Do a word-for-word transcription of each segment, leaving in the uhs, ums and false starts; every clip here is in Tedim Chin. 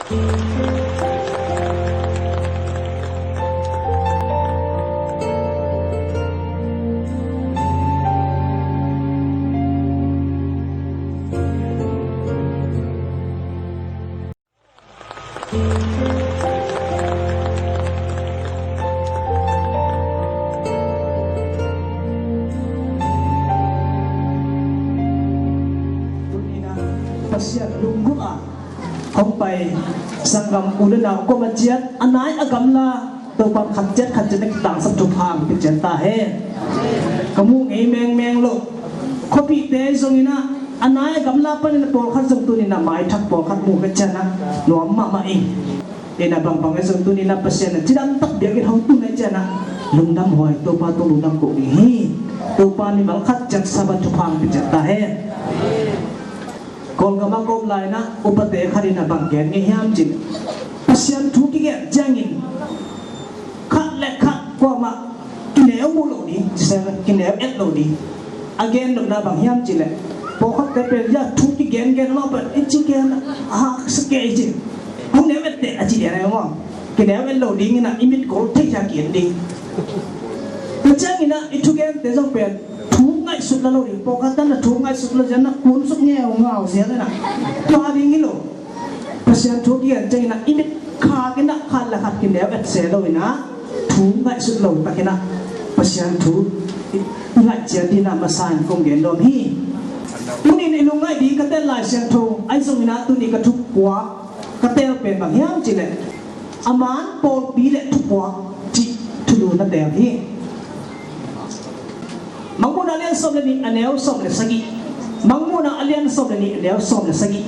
Pasian lunggulh a hong pai sanggam u le nau kong a ciat a nai a gamla Topa khat ciat khat ciat na kitangsap thupha hong pia ciat ta hen. Ka muh ngei mengmeng lo khuapihte zongin ah a nai a gamla panin a pawlkhat zong tunin a maithak pawlkhat mu ka cian ah nuam mahmah ing. Ina bangbang e zong tunin a Pasian a cidam tak biakinn hong tun a cian ah lungdam huai Topa tawh lungdam ko ding hi. Topa mimal khat ciat Sabbath thupha hong pia ciat ta hen. Kawlgam ah ka om lai-in ah upate khat in a bang gen ngei hiam cih leh Pasian thu kigen ciangin khat le khat kuamah kineu mu lo ding, kineu et lo ding. A gen nopna bang hiam cih leh pawlkhatte pen ya thu kigen gen mah pen i ci gen a haksa kei ci. Hong neu et teh a ci gen a maw. Kineu et lo ding in ah i mit gol thei ciang ki-en ding. Tua ciangin ah i thugente zong pen thu ngaihsut la lo ding, pawlkhat tan a thu ngaihsut la zian a kun suk ngeungau zian a na tua ding hi lo. Pasian thu kigen ciangin ah i mit khak in ah khat le khat kineu et se lo in ah thu ngaihsut lo takin ah Pasian thu i ngaih ciat ding in ah masa in kong gen nuam hi. Tunin i lungngaih ding ka tel Lai Siangtho ahi zongin ah tuni ka thupuak ka tel pen bang hiam cih leh a man pawlpi le thupuak cih thulu na tel hi. Mangmuhna a lian sawm le nih a neu sawm le sagih. Mangmuhna a lian sawm le nih a neu sawm le sagih.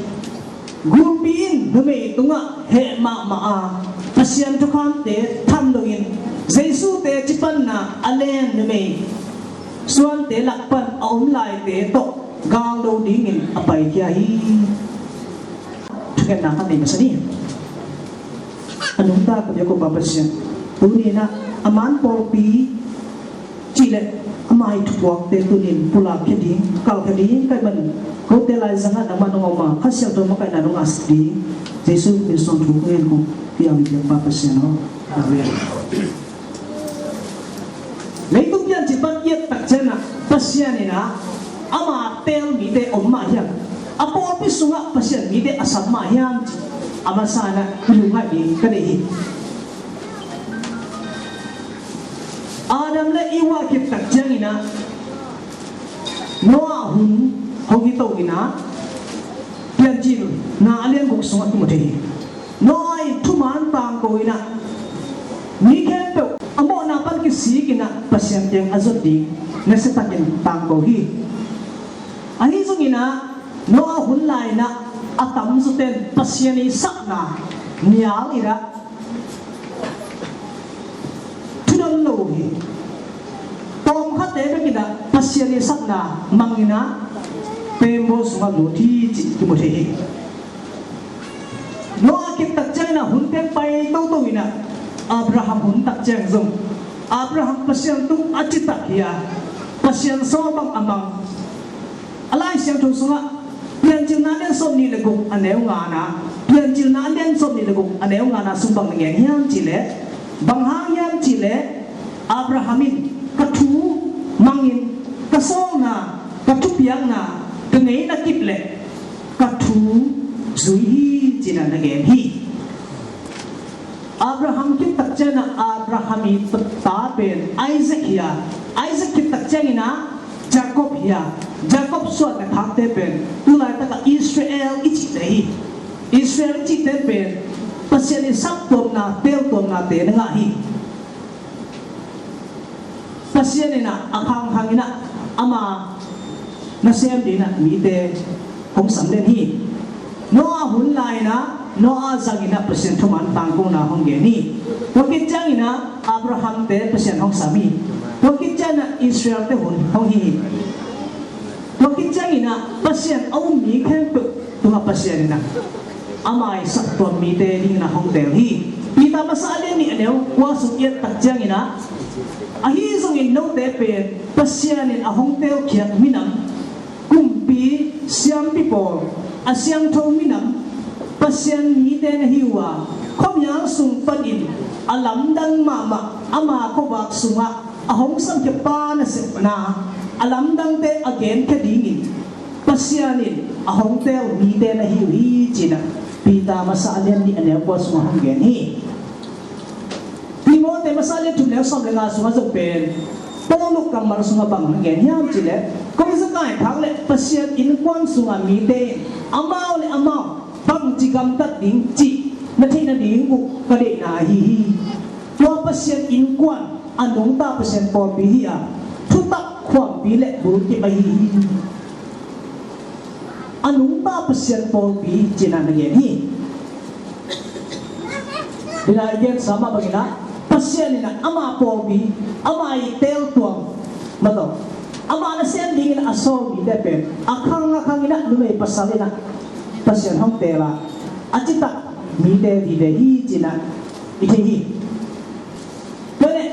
Gulpi in numei tungah heh mahmah a Pasian thukhamte tham loin Jesu teci panna a len numei suante lak pan a om laite tawh gal lo dingin a paikhia hi. Thungetna khat nei masa ni. A nungta ka biak uh Pa Pasian, tuni in ah a man pawlpi cih leh amah i thupuakte tunin pulak khia ding, kal khia ding ka hih manin kote lai zangah nangmah nong om a Kha Siangtho makaihna nong ngahsak ding Jesu min suang thu kong ngen kong piang hi Pa Pasian aw. Amen. Leitung piancil pan i et tak ciangin ah Pasian in ah ama teel mite om mah hiam? A pawlpi sungah Pasian mite a sam mah hiam cih a masa in ah i lungngaih ding ka deih hi. Adam le Eva khit tak ciangin ah Noah hun hong hi to in ah Piancilna a lian guk sungah kimu thei hi. Noah in thuman tangko in ah mi khempeuh a mawhna pan kisik in ah Pasian kiang a zot ding nasia takin tangko hi. Ahi zongin ah Noah hun lai-in ah a tamzaw ten Pasian i sakna nial in ah thudon lo hi. Tawmkhatte bek in ah Pasian i sakna mang in ah tembaw sungah lut hi cih kimu thei hi. Noah khit tak ciangin ah hun teng pai toto in ah Abraham hun tak ciang zong Abraham Pasian tung a citak hi a, Pasian sawl bang a mang. A Lai Siangtho sungah Piancilna a lian sawm nih le guk a neu ngana, Piancilna a lian sawm nih le guk a neu ngana sung bang na ngen hiam cih leh, bang hang hiam cih leh Abraham in ka thu mangin ka sawlna, ka thupiakna, ka ngeina kip leh ka thu zui hi ci-in ah na gen hi. Abraham khit tak ciangin ah Abraham i ta pen Isaac hi a, Isaac khit tak ciangin ah Jacob hi a, Jacob suan le khakte pen tulaitak ah Israel i cihte hi. Israel i cihte pen Pasian i sak tuamna, teel tuamnate na ngah hi. Pasian in ah a khangkhang in ah ama nasem dingin ah mite hong sam den hi. Noah hun lai-in ah Noah zangin ah Pasian thuman tangkona hong gen hi. Tua khit ciangin ah Abrahamte Pasian hong sam hi. Tua khit ciangin ah Israelte hun hong hi hi. Tua khit ciangin ah Pasian a um mi khempeuh tungah Pasian in ah ama i sak tuam mite dingin ah hong teel hi. Peter masa a lian nih a neu kua sung i et tak ciangin ah ahi zongin note pen Pasian in a hong teelkhiat minam, kumpi, siampi pawl, a siangtho minam, Pasian mite na hi uh a, khuamial sung panin a lamdang mahmah ama khuavak sungah a hong samkhiapa nasepna a lamdangte a genkhia dingin Pasian in a hong teel mite na hi uh hi, ci-in ah Peter masa a lian nih a neu kua sungah hong gen hi. Timote masa lian thum neu sawm le nga sungah zong pen Paul kammal sungah bang hong gen hiam cih leh, kong zakai phak leh Pasian innkuan sungah mite in amau le amau bangci gamtat ding cih na theih nading uh ka deihna ahi hi. Tua Pasian innkuan a nungta Pasian pawlpi hi a, thutak khuampi le bulkip ahi hi. A nungta Pasian pawlpi ci-in ah na gen hi. Hi lai gen sama bangin ah Pasian in ah ama pawlpi, ama i teel tuam mataw, ama nasem dingin a sawl mite pen a khang a khangin ah numei pasal in ah Pasian hong teel a, a citak mite vive hi ci-in ah i thei hi. Tua leh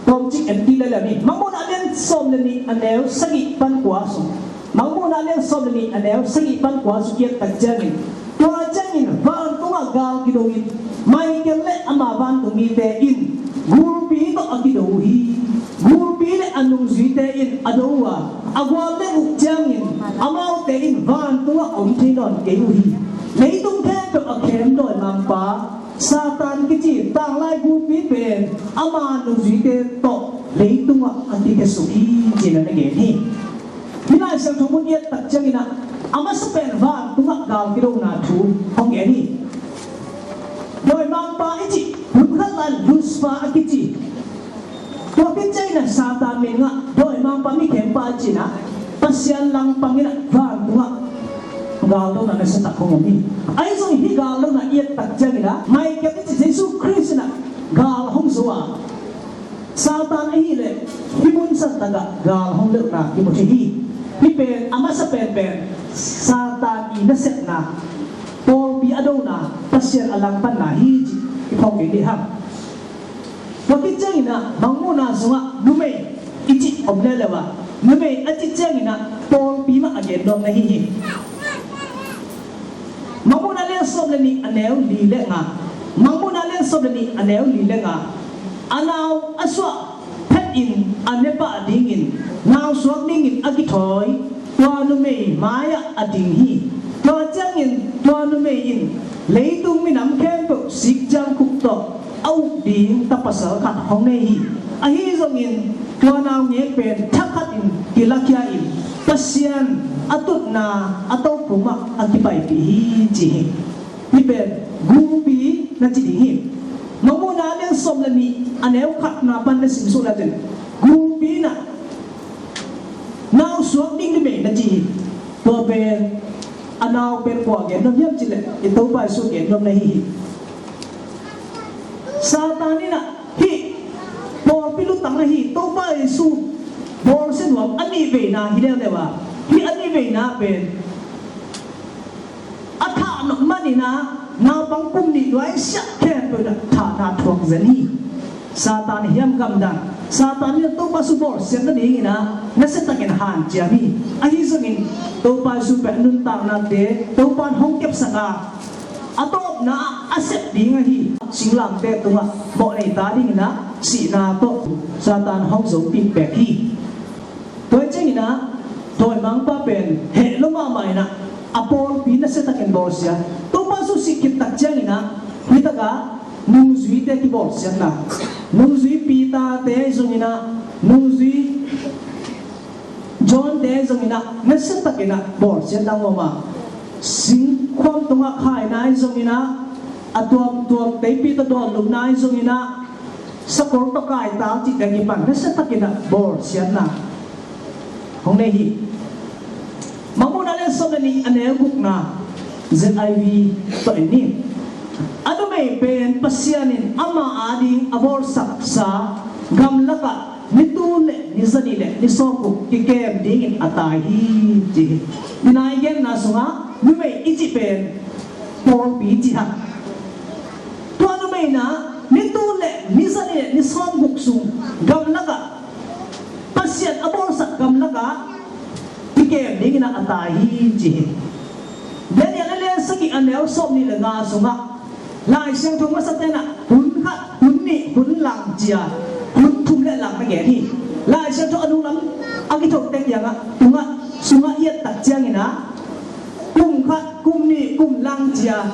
tawmcik en ti lel hi. Mangmuhna lian sawm le nih a neu sagih pan kua sung, Mangmuhna lian sawm le nih a neu sagih pan kua sung i et tak ciangin, tua ciangin vantungah gal kido in Michael le ama vantung mite in gulpi tawh a kido uh hi. Gulpi le a nungzuite in a do uh a, a gual le uh ciangin amaute in vantungah om thei nawn kei uh hi. Leitung khempeuh a khem dawimangpa Satan kici tanglai gulpi pen ama nungzuite tawh leitungah a kikhiasuk hi ci-in ah na gen hi. Hih Lai Siangtho mun i et tak ciangin ah a masa pen vantungah gal kidona thu hong gen hi. Dawimangpa i cih hun khat lai Lucifer a kici. Tua khit ciangin ah Satan min ngah dawimangpa, mi khempa i cih in ah Pasian langpangin ah vantungah galdona nasiatak hong om hi. Ahi zongin hih galdona i et tak ciangin ah Michael i cih Jesu Khrist in ah gal hong zo a, Satan ahih leh hih mun santakah gal hong lelhna kimu thei hi. Hih pen a masa penpen Satan i nasepna, pawlpi a dona, Pasian a langpanna hi cih i phawk kei dih hang. Tua khit ciangin ah Mangmuhna sungah numei i cih om leuleu a, numei a cih ciangin ah pawlpi mah a gen nuam na hi hi. Mangmuhna lian sawm le nih a neu li le nga. Mangmuhna lian sawm le nih a neu li le nga. A nau a suah phetin a nepa dingin, nau suak dingin a kithawi tua numei mai-ah a ding hi. Tua ciangin tua numei in leitung minam khempeuh sik ciangkhuk tawh a uk ding tapasal khat hong nei hi. Ahi zongin tua naungek pen thakhatin kilakhia in Pasian a tutna a tokhom ah a kipaipih hi ci hi. Hih pen gulpi na ci ding hi. Mangmuhna lian sawm le nih a neu khatna pan na simsuk le cin gulpi na nau suak ding numei na ci hi. Tua pen a nau pen kua gen nuam hiam cih leh i Topa Jesu gen nuam na hi hi. Satan in ah hih pawlpi lutang ahi Topa Jesu bawlsia nuam a nih veina hi leuleu a, hih a nih veina pen a thah nop manin ah naupang kum nih nuai siah khempeuh in ah thahna thuak zen hi. Satan hiam gamdang, Satan in ah Topa Jesu bawlsiat nadingin ah nasiatakin hanciam hi. Ahi zongin Topa Jesu pen a nuntaknate Topa in hong kepsak a, a tawpna ah a sep ding ahi singlamteh tungah mawhnei ta dingin ah sihna tawh Satan hong zopih bek hi. Tua hi ciangin ah dawimangpa pen heh lo mahmah in ah a pawlpi nasiatakin bawlsia. Topa Jesu sih khit tak ciangin ah hih takah nungzuite kibawlsiatna, nungzui Peter-te ahi zongin ah, nungzui John-te ahi zongin ah nasiatakin ah bawlsiatna hong om a, singkhuam tungah khaina ahi zongin ah, a tuamtuam teipi tawh dawnlumna ahi zongin ah, sakol tawh kaital cihte kipan nasiatakin ah bawlsiatna hong nei hi. Mangmuhna lian sawm le nih a neu gukna Z I V tawh en ni. A numei pen Pasian in ama ading a bawlsaksa gamlakah ni tul le ni zanih le ni sawmguk kikem dingin a tai hi ci hi. Nidang i genna sungah numei i cih pen pawlpi ci hang. Tua numei in ah ni tul le ni zanih le ni sawmguk sung gamlakah, Pasian a bawlsak gamlakah kikem dingin ah a tai hi ci hi. Daniel a lian sagih a neu sawm nih le nga sungah Lai Siangtho masa tenah hun khat, hun nih, hun lang cia, hun thum le lang na gen hi. Lai Siangtho a nunglam a kithoh tek ciangah tungah sungah i et tak ciangin ah kum khat, kum nih, kum lang cia,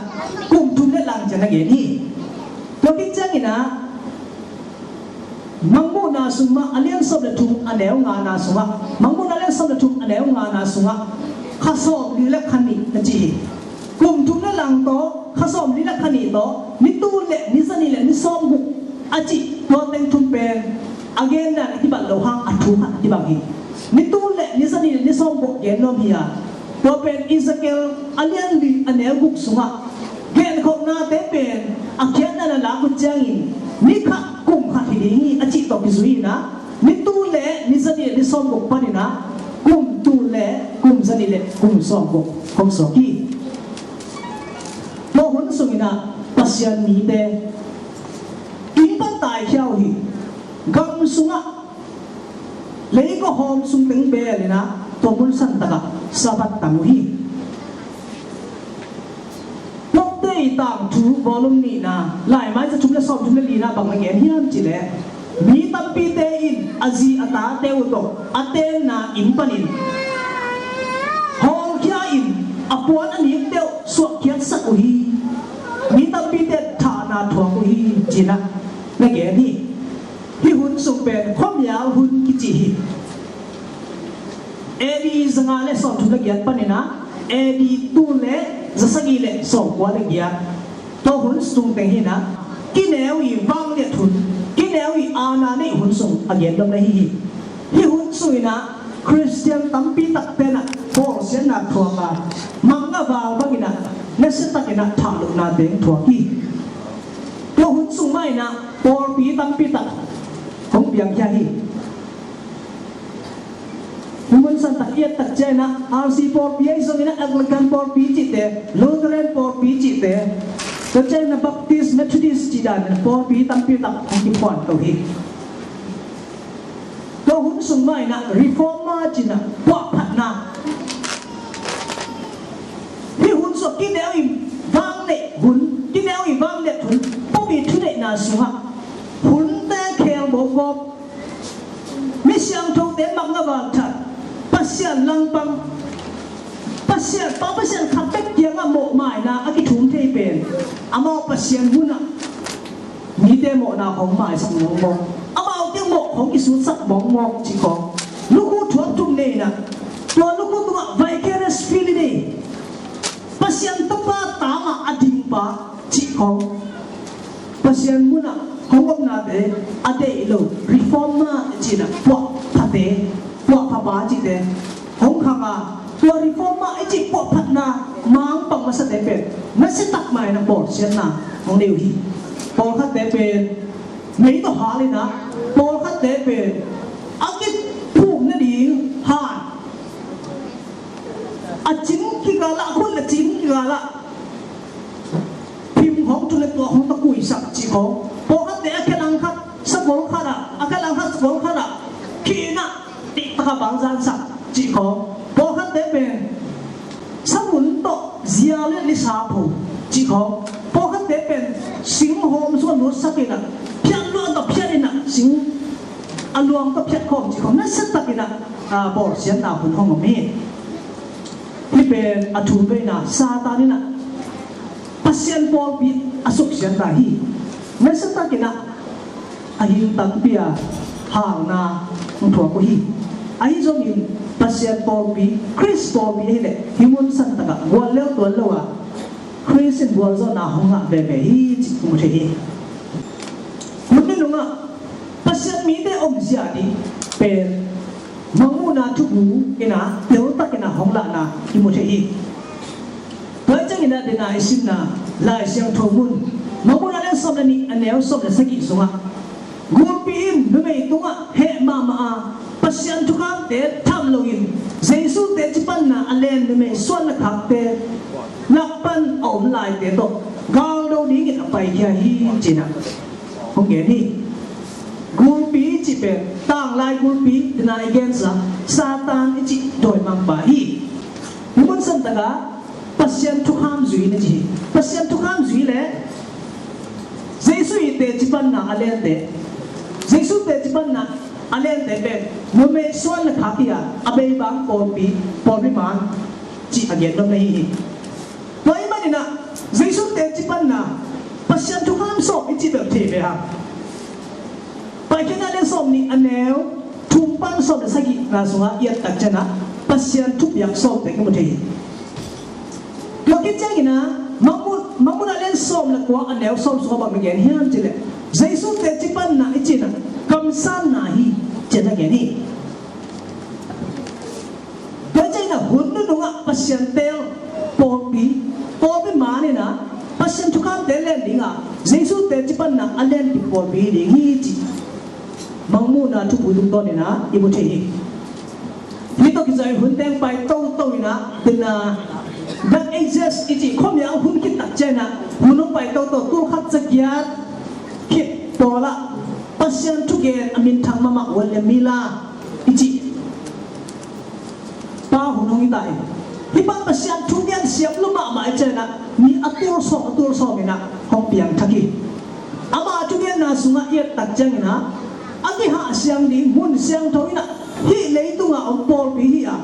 kum thum le lang cia na gen hi. Tua khit ciangin ah Mangmuhna sung mah a lian sawm le thum a neu ngana sungah, Mangmuhna a lian sawm le thum a neu ngana sungah kha sawm li le kha nih a ci hi. Kum thum le lang tawh kha sawm li le kha nih tawh ni tul le ni za nih le ni sawm guk a cih tua teng thum pen a gendan a kibat lo hang a thu khat a kibang hi. Ni tul le ni za nih le ni sawm guk gen nuam hi a, tua pen Ezekiel a lian li a neu guk sungah genkholhnate pen a khiatna na lak uh ciangin ni khat kum khat hi ding hi a cih tawh kizui inah ni tul le ni za nih le ni sawm guk paninah kum tul le kum za nih le kum sawm guk hong suak hi. Tua hun sunginah Pasian mite inn pan taikhia uh hi. Gam sungah leiko hawm sung teng beel inah tua mun santakah Sabbath tam uh hi. Tuakte i tangthu volume nihna laimai za thum le sawm thum le lina bang na gen hiam cileh mi tampite in a zi a tate uh tawh a tenna inn panin hawlkhia in a puan a nikte uh suahkhiatsak uh hi. Mi tampite thahna thuak uh hi cinah na gen hi. Hih hun sung pen khuamial hun kici hi. A D zanga le sawmthum le giat paninah A D tul le zasagih le sawmkua le giat. Tua hun sung teng hinah kineu i vangliat hun, kineu i aana neih hun sung a gen dong le hi hi. Hih hun sunginah Khristian tampi takte inah bawlsiatna thuak a, mangngavang banginah nasiatakinah thahlohna teng thuak hi. Tua hun sung mah inah pawlpi tampi tak hong piangkhia hi. Hih mun santak i et tak ciangin ah R C pawlpi ahi zongin ah Anglican pawlpi cihte, Lutheran pawlpi cihte, tua ciangin ah Baptist, Methodist cih dan pawlpi tampi tak hong kiphuan to hi. Tua hun sung mah inah Reformer cih inah puahphatna. Hih hun sung kineu i vangliat hun, kineu i vangliat hun, pawlpi thuneihna sungah hunte khel bawkbawk, mi siangthote mangngavang that, Pasian langpang, Pasian pa, Pasian khat bek kiangah mawhmaina a kithum thei pen amau Pasian munah mite mawhna khong maisak mawkmawk, amau kiang mawh khong kisutsak mawkmawk cih khong lukhu thuak thum nei inah tua lukhu tungah vicarious fidelity, Pasian Tapa tangah a dingpa cih khong, Pasian munah hong omnate a deih lo Reformer cih inah puahphate, puahphapa cihte hong khang a, tua Reformer i cih puahphatna mangpang masate pen nasiatak mah inah bawlsiatna hong nei uh hi. Pawlkhatte pen mei tawh hal inah, pawlkhatte pen a kiphum nading han a cing kikal ah, a khut a cing kikal ah phim hong tun le tua hong takuisak cih khong. Pawlkhatte a khelang khat sakol khat ah, a khelang khat sakol khat ah khin ah, tih taka bangzansak cih khong. Pawlkhatte pen samun tawh zia le lisa pho cih khong. Pawlkhatte pen sing hawm sung a lutsak inah, phiat luang tawh phiat inah, sing a luang tawh phiat khawm cih khong. Nasiatak inah bawlsiatna hun hong om hi. Hih pen a thum veina Satan inah Pasian pawlpi a suksiat ta hi. Nasiatak inah a hing tampi a halna hong thuak uh hi. Ahi zongin Pasian pawlpi, Khrist pawlpi ahileh hih mun santakah guallel tuan lo a Khrist in gualzawhna hong ngah veve hi cih mu thei hi. Hun nunung ah Pasian mite omzia ding pen Mangmuhna thubu inah teltak inah hong lahna i mu thei hi. Tua ciangin ah dena i simna Lai Siangtho mun Mangmuhna lian sawm le nih a neu sawm le sagih sungah gulpi in numei tungah heh mahmah a Pasian thukhamte tham loin Jesu teci panna a len numei suan le khakte lakpan a om laite tawh galdo dingin a paikhia hi cinah hong gen hi. Gulpi i cih pen tanglai gulpi dena i gensa Satan i cih dawimangpa hi. Hih mun santakah Pasian thukham zui na ci hi. Pasian thukham zui le Jesu i teci panna a lente, Jesu teci panna a lente pen numei suan le khak hi a, a bei bang pawlpi, pawlpi man cih a gen nop na hi hi. Tua ahih manin ah Jesu teci panna Pasian thukham sawm i cih bel thei ve hang. Paikhiatna lian sawm nih a neu thum pan sawm le sagihna sungah i et tak ciangin ah Pasian thupiak sawmte kimu thei hi. Tua khit ciangin ah Mangmuhna, Mangmuhna lian sawm le kua a neu sawm sungah bang na gen hiam cih leh Jesu teci panna i cih in ah kamsanna hi ci-in na gen hi. Tua ciangin ah hun nunung ah Pasian teel pawlpi, pawlpi man in ah Pasian thukhamte len ding a Jesu teci panna a lenpih pawlpi ding hi cih Mangmuhna thupui tungtawn in ah i mu thei hi. Hih tawh kizui hun teng pai toto in ah, tu-in ah Dark Ages i cih khuamial hun khit tak ciangin ah hun hong pai toto, tul khat za giat khit pawl ah Pasian thugen a minthang mahmah William Miller i cih pa hun hong hi ta hi. Hih pa Pasian thugen siam lua mahmah i cih in ah mi a tul sawm a tul sawm in ah hong piangthak hi. Ama thugenna sungah i et tak ciangin ah a kihahsiang ding mun siangtho in ah hih leitungah om pawlpi hi a,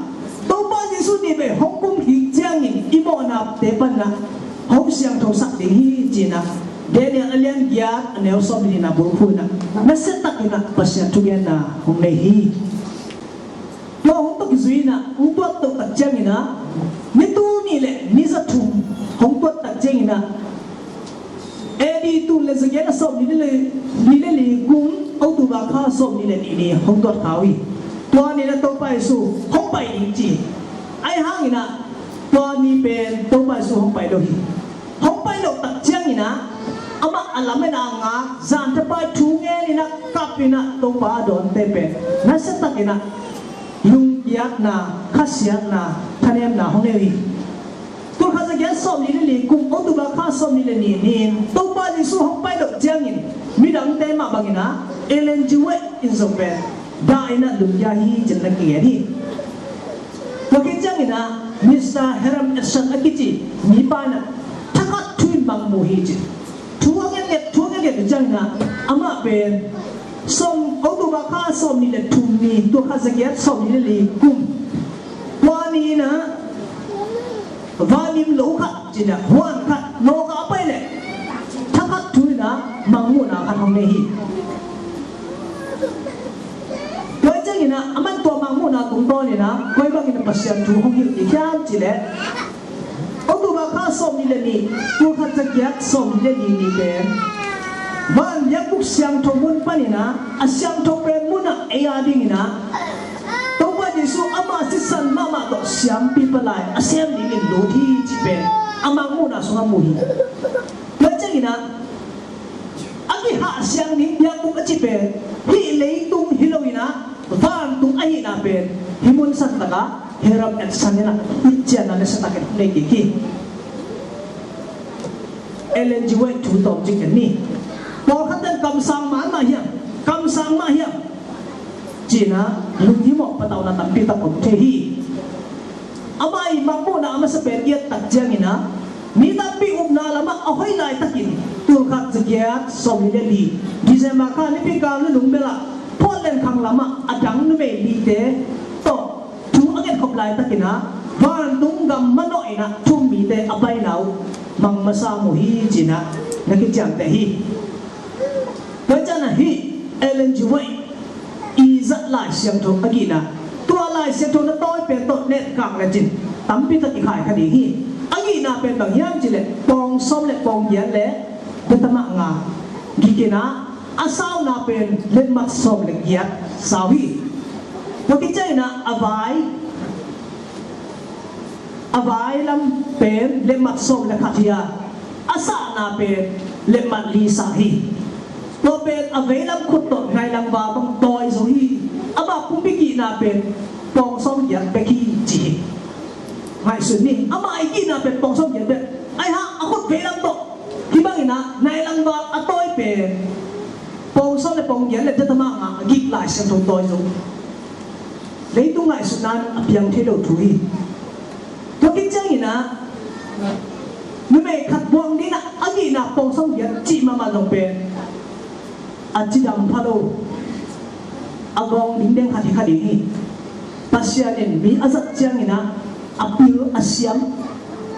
Topa Jesu ni pen hong kum kik ciangin i mawhnate pan ah hong siangthosak ding hi ci-in ah Daniel a lian giat a neu sawm le nihna bulphuh in ah nasia takin ah Pasian thugenna hong nei hi. Tua hong tawh kizui in ah hong tuat toh tak ciangin ah ni tul nih le ni za thum hong tuat tak ciangin ah A D tul le za giat le sawm nih le li, nih le li kum October kha sawm nih le nih ni hong tuat kha uh hi. Tua ni in ah Topa Jesu hong pai ding ci. Ahih hangin ah tua ni pen Topa Jesu hong pai lo hi. Hong pai loh tak ciangin ah amah a lametna ngak, zanthapai thu ngen in ah kap in ah Topa a dawnte pen nasia takin ah lungkiatna, khasiatna, thanemna hong nei uh hi. Tul khat za giat sawm nih le li kum October kha sawm nih le nih ni-in Topa Jesu hong pai loh ciangin midangte mah bangin ah Ellen G. White in zong pen dah in ah lungkia hi ci-in na kigen hi. Tua khit ciangin ah Mister Hiram Edson a kici mipa in ah thakhat thu in Mangmuh hi ci. Thu a ngetnget, thu a ngetnget uh ciangin ah amah pen sawm, October kha sawm nih le thum ni, tul khat za giat sawm nih le li kum, tua ni in ah vanim lo khat ci-in ah huan khat nawk a pai leh thakhat thu in ah Mangmuhna khat hong nei hi. Tua ciangin ah aman tua Mangmuhna tungtawn in ah koi bangin ah Pasian thu hong hilh kik hiam cih leh October kha sawm nih le nih, tul khat za giat sawm nih le nih ni pen van biakbuk siangtho mun panin ah a siangtho pen mun ah ei a dingin ah Topa Jesu ama sisan mahmah tawh siampi palai a sem dingin lut hi cih pen a Mangmuhna sungah mu hi. Tua ciangin ah a kihahsiang ding biakbuk a cih pen hih leitung hi lo in ah vantung ahihna pen hih mun santak ah Hiram Edson in ah i cianna nasia takin nei kik hi. Ellen G. White thu tawmcik en ni. Pawlkhat ten kamsang mahmah hiam, kamsang mah hiam ci-in ah lunghimawh patauna tampi tak om thei hi. Ama i Mangmuhna a masa pen i et tak ciangin ah mi tampi upna lamah a hoih laitakin tul khat za giat sawm nih le li December kha nipi kal nunung bel ah Portland khang lamah a dang numei nihte tawh thu a ngetkhop laitakin ah vantung gam manawh in ah thu-um mite a paina uh mang masa mu hi ci-in ah na kiciamteh hi. Tua ciangin ah hih Ellen G. White i zat Lai Siangtho a gihna, tua Lai Siangtho na tawi pen tawh netkak lecin tampi tak i khai kha ding hi. A gihna pen bang hiam cih leh pawng sawm le pawng giat le biatamah nga gik in ah a sauna pen letmat sawm le giat sau hi. Tua khit ciangin ah a vai, a vai lam pen letmat sawm le khat hi a, a sahna pen letmat li sah hi. Tua pen a veilam khut tawh nailangva bang tawi zo hi. Amah pumpi gihna pen pawng sawm giat bek hi ci hi. Ngaihsun ni, amah i gihna pen pawng sawm giat bek. Ahih hang a khut veilam tawh hih bangin ah nailangva a tawi pen pawng sawm le pawng giat le biatamah nga a gik Lai Siangtho tawi zo. Leitung ngaihsutna in a piang thei lo thu hi. Tua khit ciangin ah khat buang ding a, a gihna pawngsawm giat cih mahmah zong pen a cidam pha lo, a gawng dingdeng khat hi kha ding hi. Pasian in mi a zat ciangin ah a pil a siam,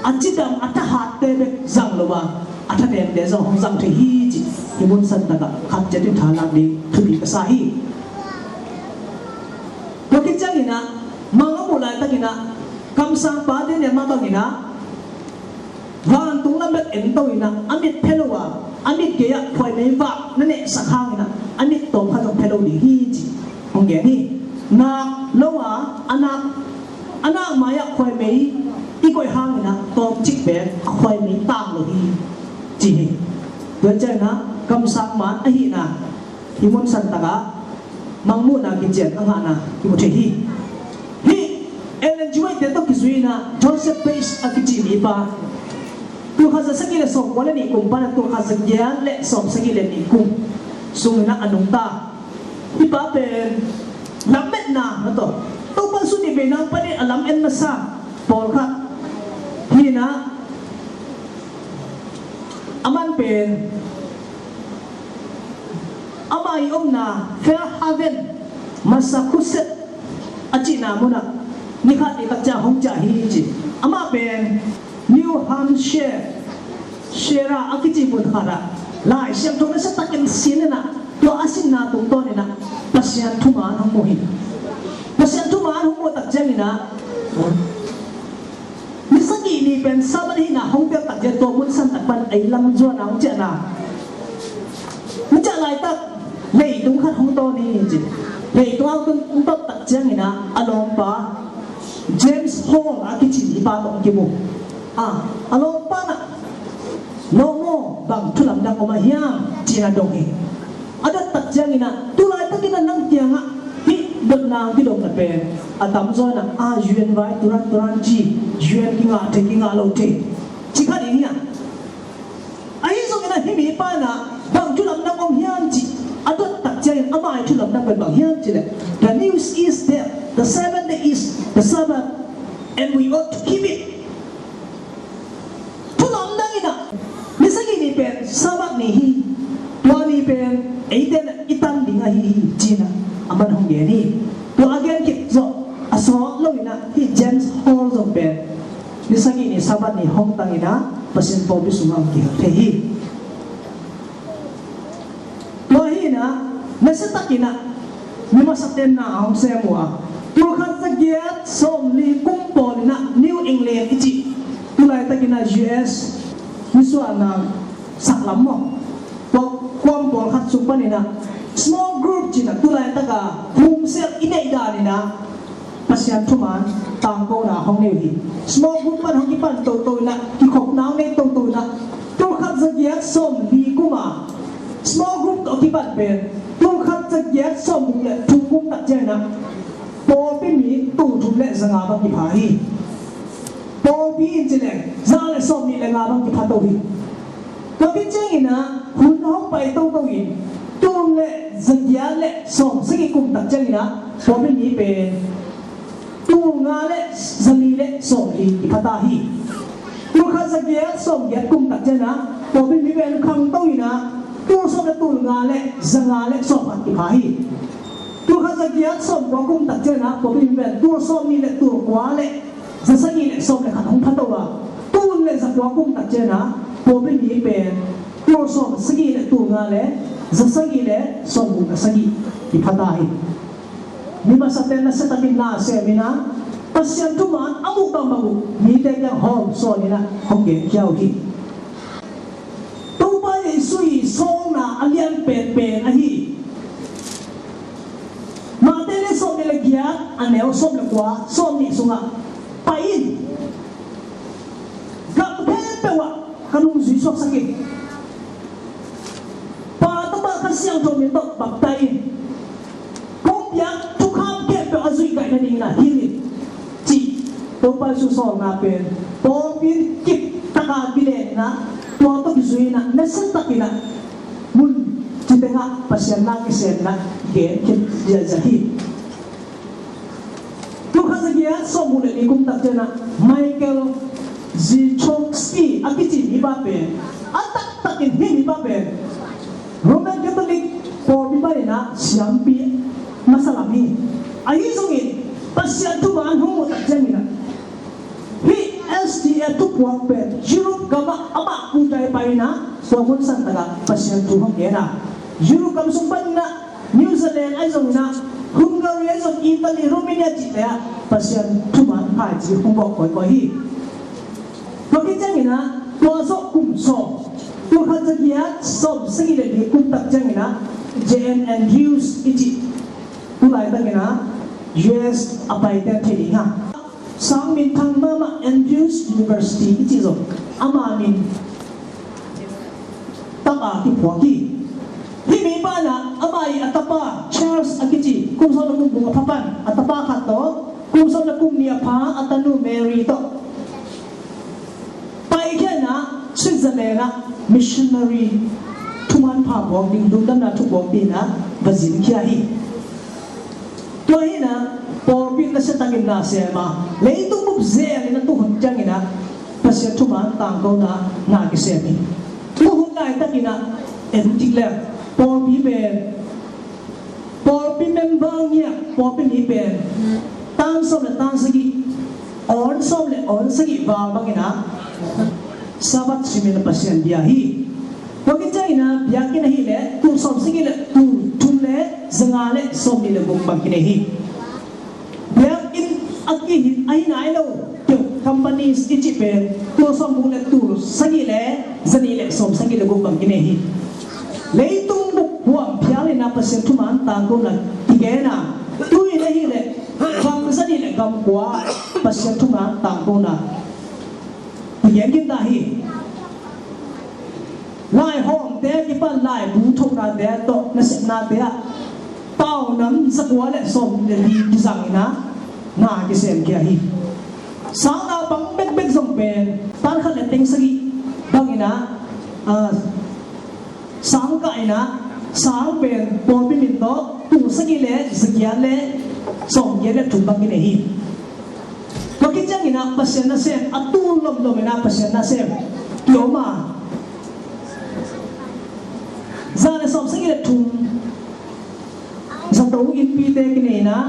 a cidam a thahatte bek zang lo a, a thanemte zong hong zang thei hi cih hih mun santak ah khat ciatin tha lak ding thupi ka sa hi. Tua khit ciangin ah mang a muh laitakin ah kamsangpa Daniel mah bangin ah vantung lam bek en to in ah a mit phe lo a, a mit gei ah khuaimei vak na nehsak hangin ah a mit tawm khat zong phe lo ding hi cih hong gen hi. Nak lo a, a nak, a nak mai ah khuaimei i koih hangin ah tawmcik pen a khuaimei tang lo hi ci hi. Tua ciangin ah kamsang man ahihna hih mun santak ah mangmuhna kician a ngahna kimu thei hi. Hih Ellen G. White te tawh kizui in ah Joseph Page a kici mipa, tulkhat za sagih le sawmkua le nih kum pan a tulkhat za giat le sawmsagih le nih kum sungin ah a nungta. Hih pa pen lametna na tawh, Topa Jesu nih vei nang panin a lamen masa pawlkhat hi in ah, a man pen ama i omna Fairhaven, Massachusetts a cihna munah ni khat ni tak ciang hong ciah hi ci. Amah pen New Hampshire, Sierra a kici mun khatah Lai Siangtho nasiatakin sin in ah, tua a sinna tungtawnin ah Pasian thuman hong mu hi. Pasian thuman hong muh tak ciangin ah ni sagih ni pen Sabbath ahihna hong piak tak ciang tua mun santak pan ei lam zuan a hong ciahna. Hong ciah laitak leitung khat hong tawn hi ci. Leitung a hong tawn tak ciangin ah a lawmpa James Hall a kici mipa tawh hong kimu. A, a lawmpa in ah, lawm aw, bang thu lamdang om a hiam ci-in a dong hi. A dot tak ciangin ah, tu laitakin ah nang kiangah hih dotna hong kidong na pen a tamzaw in ah, a, U N vai turan turan ci, U N kingah thei kingah lo thei ci kha ding hi a. Ahi zongin ah hih mipa in ah bang thu lamdang om hiam ci a dot tak ciangin, amah i thu lamdang pen bang hiam cih leh, the news is that the seventh day is the Sabbath and we ought to keep it. Thu lamdang in ah ni sagih ni pen Sabbath ni hi. Tua ni pen eite in ah i tan ding ahi hi ci-in ah aman hong gen hi. Tua a gen khit zawh a sawt lo in ah hih James Hall zong pen ni sagih ni Sabbath ni hong tang in ah Pasian pawlpi sungah hong kihel thei hi. Tua hi in ah nasiatakin ah mi masa tenna a hong sem uh a, tulkhat za giat sawmli kum pawl in ah New England i cih tu laitakin ah U S nisuahna saklam maw, tua kuam pawlkhat sung panin ah small group ci-in ah tu laitak a khumsial i neih danin ah Pasian thuman tangkona hong nei uh hi. Small group pan hong kipan toto in ah, kikhopna hong nei toto in ah, tulkhat za giat sawmli kum a small group tawh kipan pen tulkhat za giat sawmguk le thum kum tak ciangin ah pawlpi mi tul thum le za nga bang kipha hi. Pawlpi in ci leng za le sawmnih le nga bang kipha to hi. Tua khit ciangin ah hun hong pai toto in, tul le za giat le sawmsagih kum tak ciangin ah pawlpi mi pen tul nga le za li le sawmli kipha ta hi. Tulkhat za giat sawmgiat kum tak ciangin ah pawlpi mi pen khangto in ah tul sawm le tul nga le za nga le sawmkhat kipha hi. Tulkhat za giat sawmkua kum tak ciangin ah pawlpi mi pen tul sawmnih le tul kua le za sagih le sawm le khat hong pha to a, tul le za kua kum tak ciangin ah pawlpi mi pen tul sawmsagih le tul nga le za sagih le sawmguk le sagih kipha ta hi. Mi masate nasiatakin na sem in ah Pasian thuman a muh bangbang uh mite kiang hawm sawn in ah hong genkhia uh hi. Topa Jesu i sawlna a lian penpen ahi Matthai lian sawmnih le giat, a neu sawm le kua, sawmnih sungah pai in, gam khempeuh ah ka nungzui suaksak in, Pa, Tapa, Kha Siangtho min tawh baptai in, kong piak thukham khempeuh a zuih ngaih nadingin ah hil in, cih Topa Jesu sawlna pen pawlpi in kip taka kilenna, tua tawh kizui in ah, nasiatakin ah mun ci tengah Pasian na kisenna gen khit ziahziah hi. Tulkhat za giat sawmguk le li kum tak ciangin ah Michael J. Schulz a kici mipa pen, a taktakin hih mipa pen Roman Catholic pawlpi panin ah siampi masa lam hi. Ahi zongin Pasian thuman hong muh tak ciangin ah hih S D A thupuak pen Europe gamah amah kutai pai in ah tua mun santak ah Pasian thu hong gen a, Europe gam sung panin ah New Zealand ahi zongin ah, Hungary ahi zong, Italy, Romania cihte ah Pasian thuman phaici hong bawk kawikawi hi. Tua khit ciangin ah tua zawh kum sawm, tul khat za giat sawm sagih le li kum tak ciangin ah J N Andrews i cih tu laitakin ah U S a paite thei ding a, sang minthang mahmah Andrews University i cih zong ama min tapa kiphuak hi. Hih mipa in ah ama ii a tapa Charles a kici kum sawm le kum bung a pha pan a tapa khat tawh, kum sawm le kum nih a pha a tanu Mary tawh paikhia in ah Switzerland ah missionary thuman pha puak ding, lungdamna thu puak dingin ah va zin khia hi. Tua hi in ah pawlpi in nasia takin na sem a, leitung bup zelin a tu hun ciangin ah Pasian thuman tangkona na kisem hi. Tu hun laitakin ah en kik leng pawlpi pen, pawlpi member ngiat pawlpi mi pen tan sawm le tan sagih, awn sawm le awn sagih val bangin ah Sabbath simin ah Pasian bia hi. Tua khit ciangin ah biakinn ahih leh tul sawm sagih le tul thum le za nga le sawm nih le guk bang kinei hi. Biakinn a kihi, ahi nai lo, companies i cih pen tul sawm guk le tul sagih le za nih le sawm sagih le guk bang kinei hi. Leitung bup huam phial in ah Pasian thuman tangkona kigen a, tu-in ahih leh gam za nih le gam kua Pasian thuman tangkona kigen khin ta hi. Laihawmte a kipan laibu thonate tawh nasepnate ah pau nam za kua le sawm le li kizangin ah na kisem khia hi. Sang naupang bekbek zong pen tan khat le teng sagih bangin ah, ah, sang kah in ah sang pen pawlpi min tawh tul sagih le za giat le sawm giat le thum bang kinei hi. Tua khit ciangin ah Pasian nasem a tul lomlom in ah Pasian nasem kiom a, za le sawm sagih le thum zato innpite kinei in ah,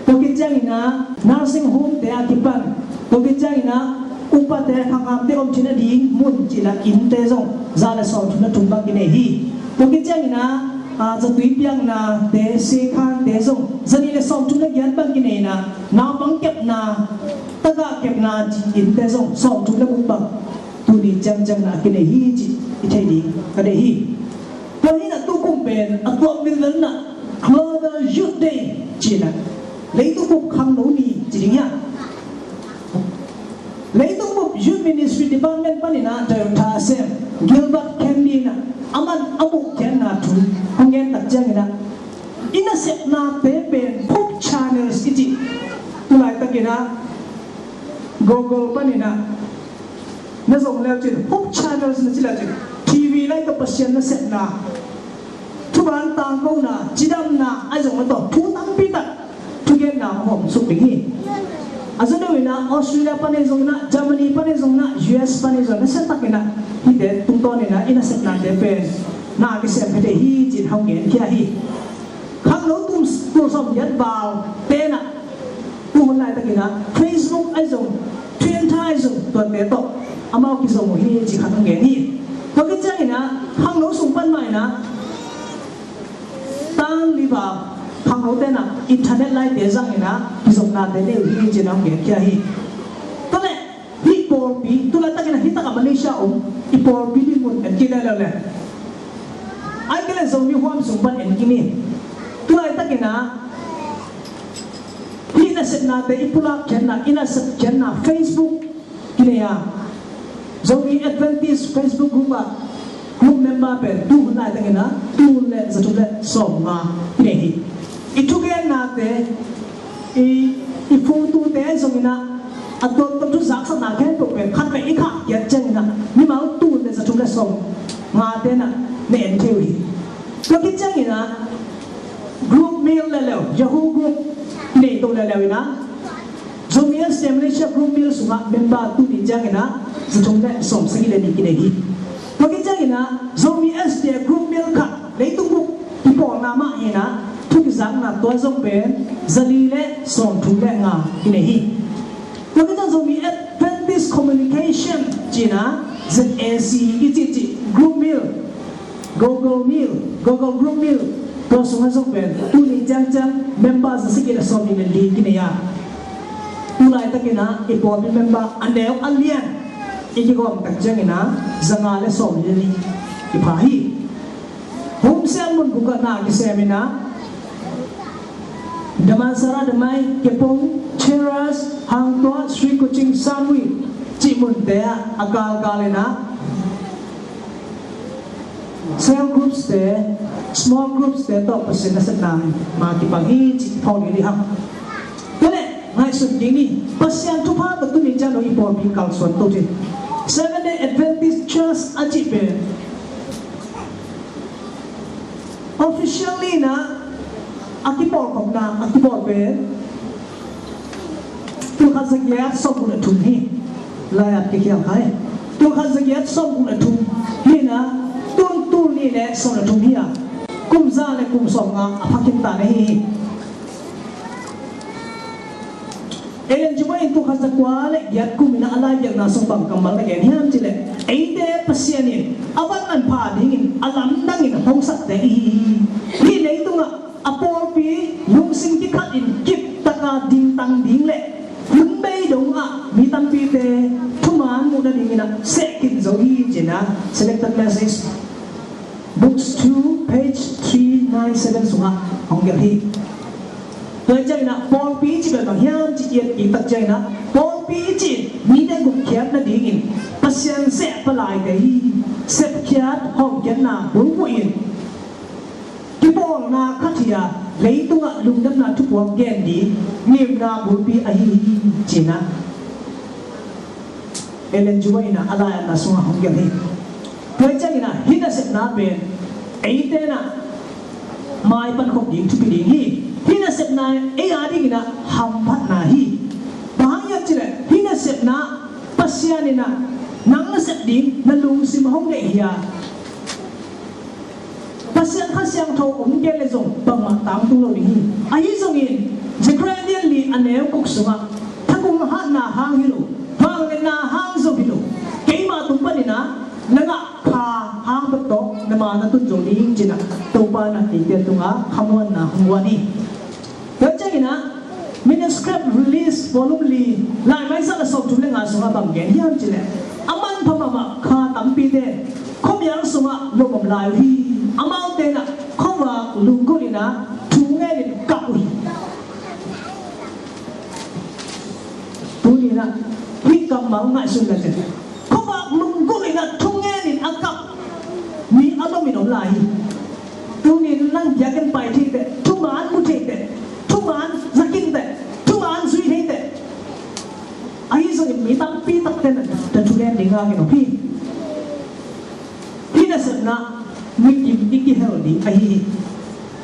tua khit ciangin ah nursing home te a kipan, tua khit ciangin ah upate, khangamte om theihna ding mun cih leh innte zong za le sawm thum le thum bang kinei hi. Tua khit ciangin ah, ah, zatui piaknate, sekhante zong za nih le sawm thum le giat bang kinei in ah, naupang kepna, tagah kepna cih innte zong sawm thum le guk bang tuni ciangciang in ah kinei hi cih i thei ding ka deih hi. Tua hi in ah tu kum pen a tuam vilvel in ah Global Youth Day ci in ah leitung bup khangno ni ci ding hi a. Leitung bup Youth Ministry Department panin ah Director a sem Gilbert Candy in ah aman a muh khiatna thu hong gen tak ciangin ah, i nasepnate pen hope channels i cih, tu laitakin ah Google panin ah na zong le uh cin, hope channels na ci le uh cin, T V lai tawh Pasian nasepna, thuman tangkona, cidamna ahi zong le tawh thu tampi tak thugenna hong hawm suk ding hi. A za deuh in ah Australia pan ahi zongin ah, Germany pan ahi zongin ah, U S pan ahi zongin ah, nasia takin ah hihte tungtawnin ah i nasepnate pen na kisem khia thei hi ci-in hong gen khia hi. Khangno tul, tul sawm giat val te in ah tu hun laitakin ah Facebook ahi zong, Twitter ahi zong, tuate tawh amau kizom uh hi ci khat hong gen hi. Tua khit ciangin ah khangno sung pan mah in ah tan li val khangnote in ah internet laite zangin ah kizopnate nei uh hi ci-in hong gen khia hi. Tua leh hih pawlpi, tu laitakin ah hih takah Malaysia om i pawlpi dinmun en kik leuleu leh, ahih kei leh Zomi huam sung pan en kik ni. Tu laitakin ah hih nasepnate i pulak khiatna, i nasep khiatna Facebook kinei a, Zomi Adventist Facebook group ah group member pen tu hun laitakin ah tul le za thum le sawm nga kinei hi. I thugennate, i, i phutute zongin ah a tuamtuam thu zaksakna khempeuh pen khatvei i khah khiat ciangin ah mimal tul le za thum le sawm ngate in ah na en thei uh hi. Tua khit ciangin ah group mail leuleu, Yahoo group nei to leuleu in ah, Zomi S D A Malaysia group mail sungah member tuni ciangin ah za thum le sawmsagih le nih kinei hi. Tua khit ciangin ah Zomi S D A group meal khat, leitung bup kipawlna mah hi-in ah, thu kizakna tua zong pen za li le sawmthum le nga kinei hi. Tua khit ciang Zomi Adventist Communication ci-in ah Z A C i cihcih group meal, Google Meal, Google Group Meal, tua sungah zong pen tuni ciangciang member za sagih le sawmnih le li kinei a, tu laitakin ah i pawlpi member a neu a lian i kigawm tak ciangin ah za nga le sawmnih le nih kipha hi. Home cell mun bukatna kisem in ah Damansara, Damai, Kepong, Cheras, Hangtua, Sri Kuching, Samui cih munte ah a kalkal in ah cell groups te, small groups te tawh Pasian nasepna ma kipang hi cih phawk ni hang. Tua leh ngaihsun kik ni, Pasian thupha tawh tuni ciang dong i pawlpi kalsuan to hi. Seventh Day Adventist Church a cih pen officially in ah a kipawlkhopna a kipawl pen tulkhat zagiat sawmguk le thum hi. Lai-at kikhial kha hi. Tulkhat zagiat sawmguk le thum hi-in ah tun tul nih le sawm le thum hi a, kum za le kum sawmnga a phakhin ta na hi hi. Ellen G. White in tulkhat zakua le giat kum in ah a lai biakna sung bang kammal na gen hiam cih leh, eite Pasian in a van manpha dingin a lamdangin hong sakte i hi hi. Hih leitungah a pawlpi lungsim kikhatin kiptaka dingtang ding le hun bei dongah mi tampite thuman muh nadingin ah sehkhin zo hi ci-in ah Selected Message, Books two, page three nine seven sungah hong gelh hi. Tua ciangin ah pawlpi cih pen bang hiam cih i et kik tak ciangin ah, pawlpi cih mite gupkhiat nadingin Pasian seh palaite hi. Sepkhiat hawmkhiatna bulphuh in kipawlna khat hi a, leitungah lungdamna thupuak gen ding ngimna bulpi ahi hi ci-in ah Ellen G. White in ah a lai-atna sungah hong gelh hi. Tua ciangin ah hih nasepna pen eite in ah maipan khop ding thupi ding hi. Hih nasepna ei a dingin ah hamphatna hi. Bang hang hiam cih leh hih nasepna Pasian in ah nang nasep ding na lungsim hong deih hi a, Pasian Kha Siangtho om kei leh zong bangmah tangtung lo ding hi. Ahi zongin Zechariah lian li a neu guk sungah, "Thakung hatna hang hi lo, vangliatna hang zong hi lo, keima tung panin ah na ngah kha hang bek tawh na ma na tun zo ding," ci-in ah Topa in ah eite tungah khamuanna hong guan hi. Tua ciangin ah Manuscript Release Volume li, laimai za le sawmthum le nga sungah bang gen hiam cih leh, a manpha mahmah kha tampite khuamial sungah lom om lai uh hi. Amaute in ah khuavak lunggulh in ah thu ngenin kap uh hi. Tuni in ah hih kammal ngaihsun leh teh, khuavak lunggulh in ah thu ngenin a kap mi a lomin om lai hi. Tuni in nang biakinn pai thei teh, thuman mu thei teh, thuman za khin teh, thuman zui thei teh, ahi zongin mi tampi takte in ah na thu ngen ding ngak in om hi. Hih nasepna mikim i kihel ding ahi hi.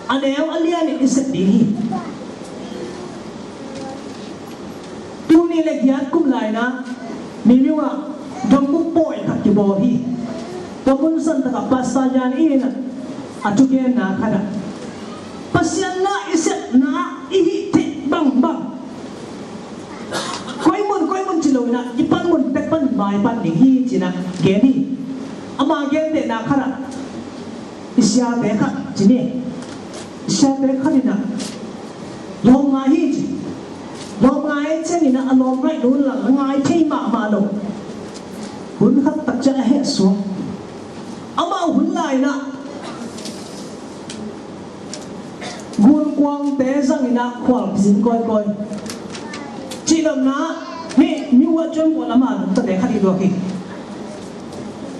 A neu a lianin i sep ding hi. Tul nih le giat kum lai-in ah Mimyo ah gambup pawi khat kibawl hi. Tua mun santak ah Pastor Yan in ah a thugenna khat ah, Pasian na i sepna i hih theih bangbang, koi mun koi mun ci lo-in ah i panmun pek pan maipan ding hi ci-in ah gen hi. Ama gentehna khat ah i siate khat ci ni, i siate khat in ah lawm ngai hi ci. Lawm ngai ciangin ah a lawm ngaihnu in la ngai thei mahmah lo. Hun khat tak ciang a heh suak. Amau hun lai-in ah gunkuangte zangin ah khual kizin kawikawi. Cih lohna ah hih New World Chamber lam ah lungtate khat i luak hi.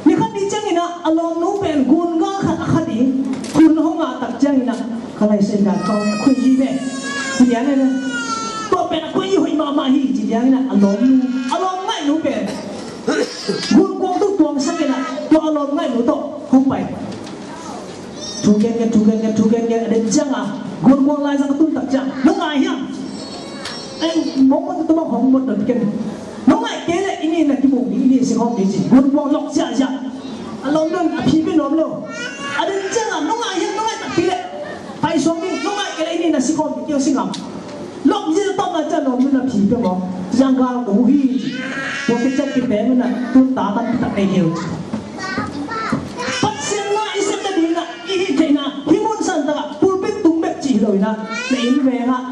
Ni khat ni ciangin ah a lawmnu pen gun gal khat a khat hi. Hun hong ngah tak ciangin ah ka laisen dan tawh a khui hi ve. Ci lian in ah, tua pen a khui hi hoih mahmah hi ci lian in ah a lawmnu, a lawm ngaihnu pen gunkuang tawh tuangsak in ah tua a lawm ngaihnu tawh hong pai. Thu gen gen, thu gen gen, thu gen gen, a den ciang a gunkuang laizang a tun tak ciang, na ngai hiam? Eng mong mong tu mong hong mot dot ken. Nong ngaih kei leh i ni na kimuh ding, i ni a si khawm ding ci. Gunpuak lok ziahziah. A lawm nun a phi pia nuam lo. A den ciang a nong ngaih hiam, nong ngaih takpi leh paisuak ding. Nong ngaih kei leh i ni na si khawm ding, kei hong si ngam. Lok ziahziah tawpna ciang a lawm nun a phi pia mawk. Ziang gal ko uh hi ci. Tua kiciat kipeng un a tun ta tampi tak nei hi uh ci. Pasian na i sep nading in ah i hih theihna hih mun santak ah pulpit tung bek cih hi lo in ah, na inn veng ah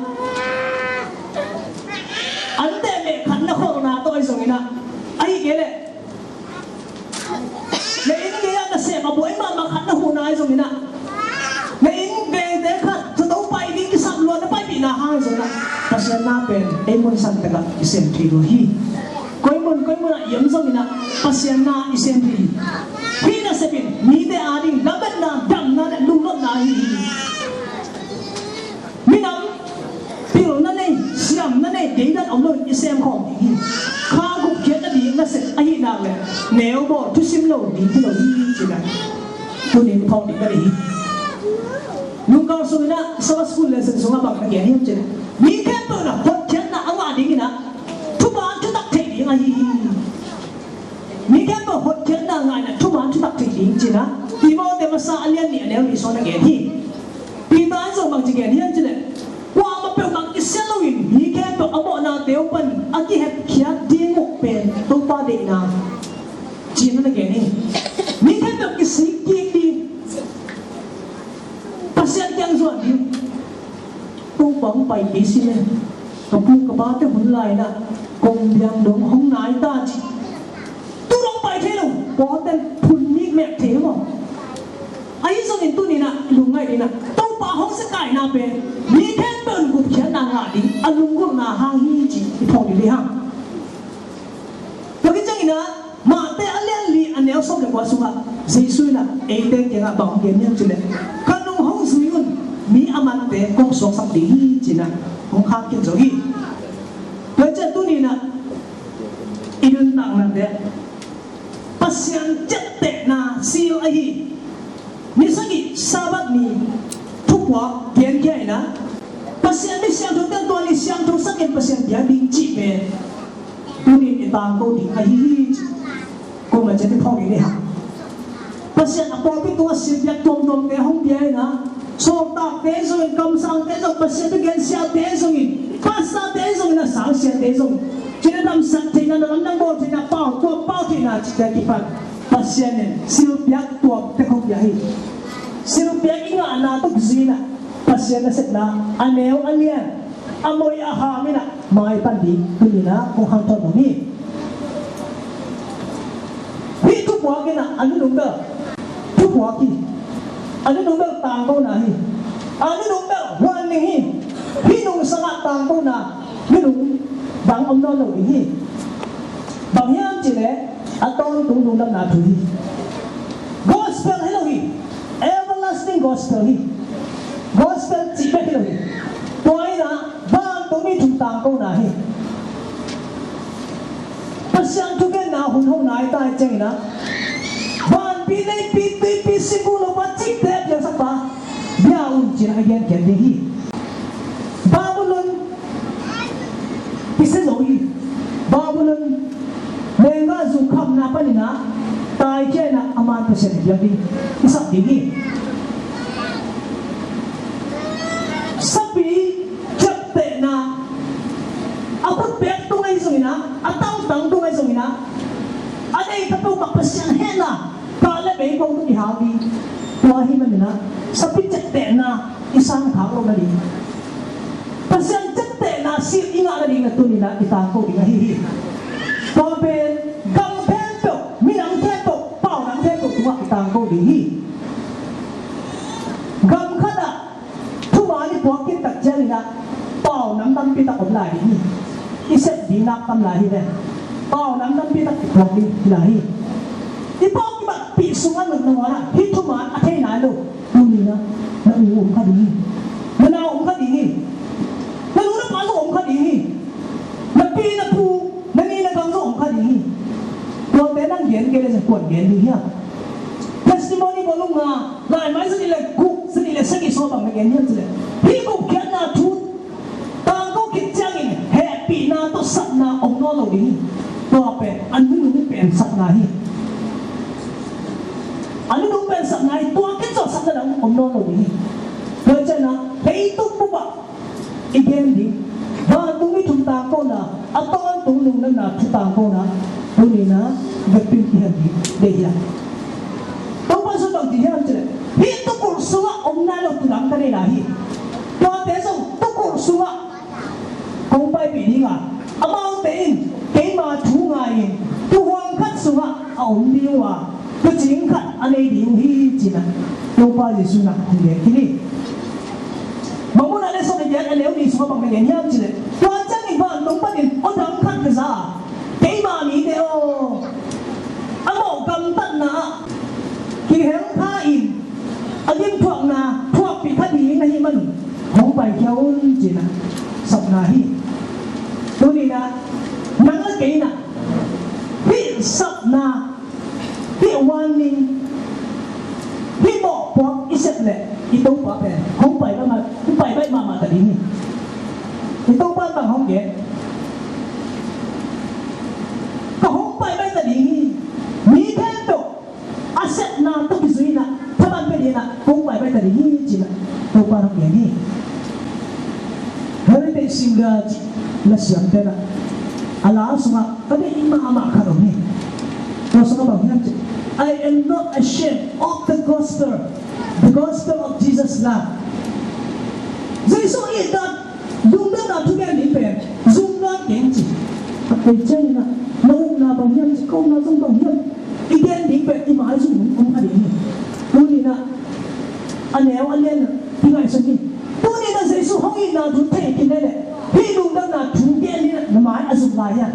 an teh meh khatna kholhna tawh ahi zongin ah, ahih kei leh na inn gei ah nasem a buai mahmah khat na huhna ahi zongin ah, na inn vengte khat zato pai ding kisam lua na paipihna hang ahi zongin ah, Pasian na pen ei mun santak ah i sem thei lo hi. Koi mun koi mun ah i om zongin ah Pasian na i sem thei hi. Hih nasep in mite ading lametna, damna le lunglutna ahi hi. Minam pilna nei, siamna nei, deidan om loin i sem khawm ding hi. Kha gupkhiatna ding nasep ahih nak leh neu bawl thusim lo ding hi lo hi ci-in ah tuni in phawk ding ka deih hi. Lungkal sungin ah Sabbath School lesson sungah bang na gen hiam cih leh, mi khempeuh in ah hotkhiatna a ngah dingin ah thuman thutak theih ding ahi hi. Mi khempeuh hotkhiatna ngah in ah thuman thutak theih ding ci-in ah Timoti masa a lian nih a neu nih sung na gen hi. Peter in zong bang ci gen hiam cih leh, kuamah peuhmah kisia loin mi khempeuh a mawhnate uh pan a kihepkhiat ding uh pen Topa deihna ci-in na gen hi. Mi khempeuh kisik kik ding, Pasian kiang zuan ding. Topa hong pai kei si leh ka pu ka pate hun lai-in ah kong biang dong hong nai ta ci. Tu dong pai thei lo, pawlten phun nik mek thei maw? Ahi zongin tuni in ah lungngaih ding in ah Topa hong sikaihna pen mi khempeuh in gupkhiatna ngah ding a lunggulhna hang hi ci i phawk ding hi hang. Tua khit ciangin ah Mate a lian li a neu sawm le kua sungah Jesu in ah eite kiangah bang hong gen hiam cih leh, ka nung hong zui un, mi a mante kong suaksak ding hi ci-in ah hong khak khin zo hi. Tua ciang tuni in ah i nuntaknate Pasian ciaptehna sil ahi ni sagih Sabbath ni thupuak genkhia in ah Pasian mi siangthote tua ni siangthosak in Pasian biak ding cih pen tuni in i tangko ding ahi hi ci. Kong a ciat i phawk ding hi hang. Pasian a pawlpi tungah silbiak tuamtuamte hong bia in ah, sawltakte zongin, kamsangte zong, Pasian thugen siate zongin, pastorte zongin, a sangsiate zongin, cina damsak theihna, na lamdang bawl theihna, pau tuam pau theihna cihte kipan Pasian in silbiak tuamte hong bia hi. Silbiak i ngahna tawh kizui in ah Pasian nasepna a neu a lian, a moi a ham in ah mai pan ding tuni in ah kong hanthawn nuam hi. Hih thupuak in ah a nunung bel thupuak hi. A nunung bel tangkona hi. A nunung bel huan ning hi. Hih nungsang ah tangkona nunung dang om nawn lo ding hi. Bang hiam cih leh a tawntung lungdamna thu hi. Gospel hi lo hi. Everlasting gospel hi. Gospel cih bek hi lo hi. Tua in ah vantung mi thu tangkona hi. Pasian thugenna hun hong nai ta ciangin ah, vanpi, leipi, tuipi, sibu lo pa, cikte a piangsakpa bia un ci-in a genkhiat ding hi. Babylon kisia zo hi. Babylon leenggahzu khamna panin ah taikhia in ah aman Pasian i biak ding, i sak ding hi. Sapi ciaptehna a khutbek tung ahi zongin ah, a tangtang tung ahi zongin ah, a deih ta peuhmah Pasian hehna kah le bei kong tung i hau ding. Tua ahih manin ah sapi ciaptehna i sang khak loh nading, Pasian ciaptehna sil i ngah nading na tuni in ah i tangko ding ahi hi. Tua pen gam khempeuh, minam khempeuh, paunam khempeuh tungah i tangko ding hi. Gam khatah thuman i puak khit tak ciangin ah paunam tampi tak om lai ding hi. I sep ding nak tam lai hi ve. Paunam tampi tak i puak ding hi lai hi. I puak i matpih sungah nopna ngawt ah hih thuman a thei nai lo. Tuni in ah na u om kha ding hi. Na nau om kha ding hi. Na nu na pa zong om kha ding hi. Na pi na pu, na ni na gang zong om kha ding hi. Tuate nang gen kei leh zong kuan gen ding hiam? Testimony volume nga, laimai zanih le guk, zanih le sagih sung bang na gen hiam cih leh, hih gupkhiatna thu tangko khit ciangin hehpihna tawh sapna om nawn lo ding hi. Tua pen a nunung pen sapna hi. A nunung pen sapna hi. Tua khit tawh sapna dang om nawn lo ding hi. Tua ciangin ah leitung bup ah i gen ding, vantung i thu tangkona, a tawntung lungdamna thu tangkona tuni-in ah vekpi in i gen ding deih hi. Topa Jesu bang ci hiam cih leh, hih tuikulh sungah om nai lo thu dang ka nei lai hi. Tuate zong tuikulh sungah kong paipih ding a, amaute in keima thu ngai-in tuuhuang khat sungah a om ding uh a, tuucing khat a nei ding uh hi, ci-in ah Topa Jesu in ah hong gen khin hi. Mangmuhna le sawm le giat, a neu nih sungah bang na gen hiam cih leh, tua ciangin vantung panin aw dang khat ka za a, keima mite aw, a mawh gamtatna ah kihel kha-in a gimthuakna thuakpih kha ding na hih manun hong paikhia un, ci-in ah sapna hi. Tuni-in ah nang le kei in ah hih sapna, hih warning, hih mawhpuak i sep leh i Topa pen hong pai mahmah, hong pai baih mahmah ta ding hi. I Topa in bang hong gen? Ka hong pai baih ta ding hi. Mi khempeuh a sepna tawh kizui-in ah thaman pia dingin ah kong pai baih ta ding hi, ci-in ah Topa in hong gen hi. Heritage Singer cih lasiamte in ah a la sungah ka deih mahmah khat om hi. Tua sungah bang hiam cih leh, "I am not ashamed of the gospel, the gospel of Jesus love." Jesu itna, lungdamna thugen ding pen zum nawn keng, ci. A kei ciangin ah na upna bang hiam, ci, ka upna zong bang hiam, i gen ding pen i maizum om kha ding hi. Tuni-in ah a neu a lian ah i ngaihsun hi. Tuni-in ah Jesu hong itna thu thei khin leh, hih lungdamna thu gen ding in ah na mai a zuk lai hiam?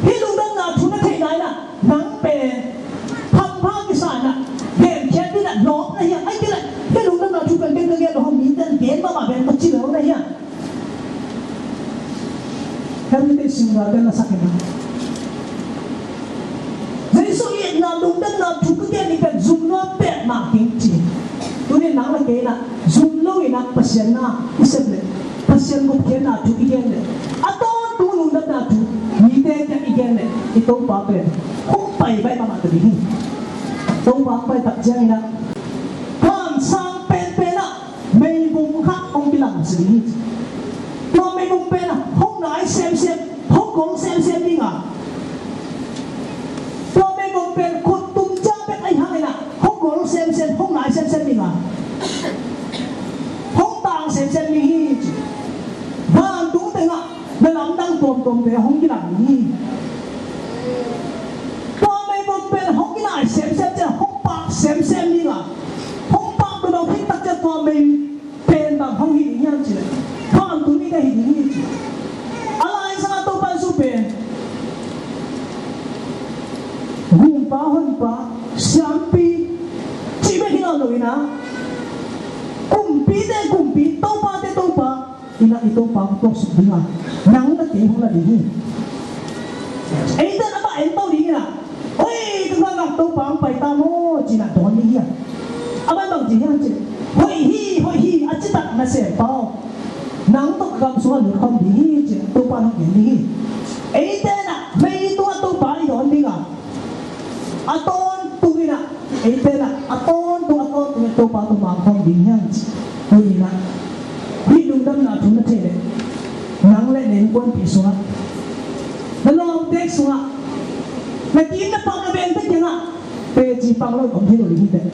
Hih lungdamna thu na theih lai-in ah nang pen hampha kisa-in ah, gen khiat ding in ah lawp na hiam? Ahih kei leh hih lungdamna thu pen ken ka gen lo, hong mite in gen mahmah pen ka ci lo na hiam? Heritage Singer te na sak in ah, Jesu itna, lungdamna thu ka gen ding pen zum nawn peuhmah keng, ci. Tuni-in nang le kei in ah zum lo-in ah Pasian na i sep leh, Pasian gupkhiatna thu i gen leh, a tawntung lungdamna thu mite kiang i gen leh, i Topa pen hong pai baih mahmah ta ding hi. Topa hong pai tak ciangin ah, hansang penpen ah meivum khat hong kilang sih ding hi. Tua meivum pen ah hong nai semsem, hong gol semsem ding a, tua meivum pen khut tum ciang bek ahih hangin ah hong gol semsem, hong nai semsem ding a, hong tang semsem ding hi, ci. Vantung tengah na lamdang tuamtuamte hong kilang ding hi. Tua meivum pen hong kinai semsem ciang hong paak semsem ding a, hong paak bangmah khit tak ciang tua mei pen bang hong hi ding hiam cih leh, vantung mite hi ding hi, ci. A laizang a Topa Jesu pen Gumpa, Honpa, Siampi cih bek hi nawn lo-in ah, kumpite Kumpi, topate Topa in ah i Topa hong tuaksuk ding a, nang le kei hong la ding hi. Eite in amah en to ding in ah, "Oi, ka ngakngak Topa hong pai ta maw?" ci-in ah dawn ding hi a. Amah in bang ci hiam cih leh, "Hoih hi, hoih hi, a citak nasem pa aw, nang tawh ka gam sungah lut khawm ding hi," ci-in ah Topa in hong gen ding hi. Eite in ah mei tungah Topa i dawn ding a, a tawntung in ah, eite in ah a tawntung, a tawntung in Topa tawh mang khawm ding hi hang, ci. Tuni-in ah hih lungdamna thu na theih leh, nang le na innkuanpih sungah, na lawmte sungah, na kiim na paam na vengte kiangah teci pang lo om thei lo ding hi teh.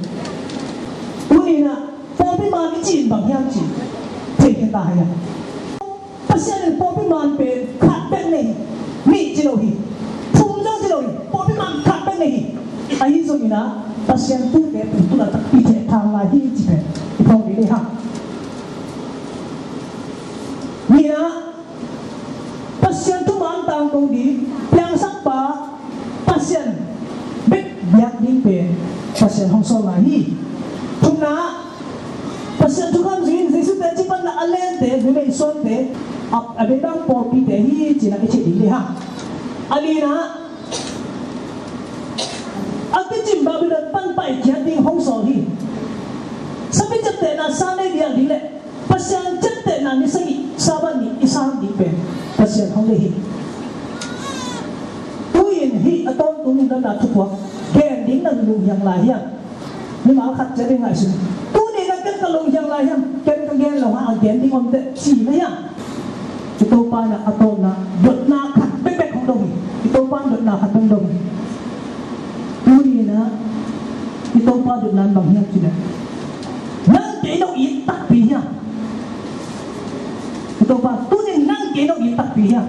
Tuni-in ah pawlpi man i cih in bang hiam cih theih khin ta hi a. Pasian in pawlpi man pen khat bek nei hi. Nih ci lo hi. Thum zong ci lo hi. Pawlpi man khat bek nei hi. Ahi zongin ah Pasian thute pen tu laitak i thehthang lai hi cih pen i phawk ding hi hang. Nihna, Pasian thuman tangko ding, piangsakpa, Pasian bek biak ding pen Pasian hong sawl lai hi. Thumna, Pasian thukham zui-in Jesu teci panna a leente, numei suante, a, a beidang pawlpite hi ci-in ah i theih ding hi hang. A lina, a kicim Babylon pan paikhiat ding hong sawl hi. Sapi ciaptehna sa nei dial ding le Pasian ciaptehna ni sagih Sabbath ni i sang ding pen Hi. Tu-in hih a tawntung nuntakna thupuak gen ding na lunghiang lai hiam? Mimal khat ciat in ngaihsun. Tuni-in ah ken ka lunghiang lai hiam? Ken ka gen lo hang a gen ding om teh ci na hiam? I Topa in ah a tawpna dotna khat bekbek hong dong hi. I Topa in dotna khat hong dong hi. Tuni-in ah i Topa dotna in bang hiam cih leh, nang kei nong it takpi hiam? I Topa, tuni-in nang kei nong it takpi hiam?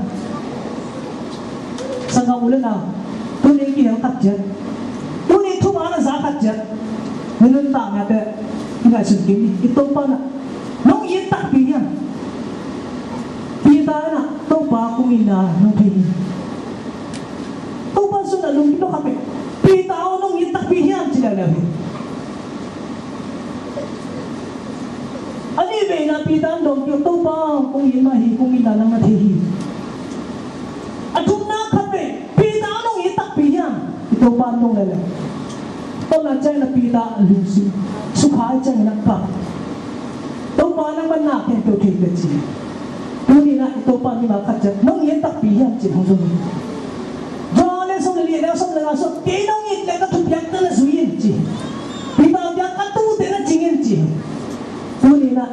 Sanggam u le nau, tuni-in kihel khat ciat, tuni-in thuman a za khat ciat, na nuntakna teh i ngaihsun kik ni. I Topa in ah nong it takpi hiam? Peter in ah Topa kong itna nong thei hi. Topa sung ah lungkim lo khat peuh, Peter aw, nong it takpi hiam ci leuleu hi. A nih vei in ah Peter in dong kik, Topa, kong it mah hi, kong itna nang na thei hi. A thumna khat vei, Peter aw, nong it takpi hiam? I Topa in dong leuleu. Tawpna ciangin ah Peter lungsim sukha ciangin ah, Ka, Topa, nangman na khempeuh thei teh ci. Tuni-in ah i Topa in mimal khat ciat, nong it takpi hiam ci-in hong zong hi. Johan lian sawm le li, neu sawm le nga sung, kei nong it leh ka thupiakte na zui in ci. Peter kiang ka tute na cing in ci. Tuni-in ah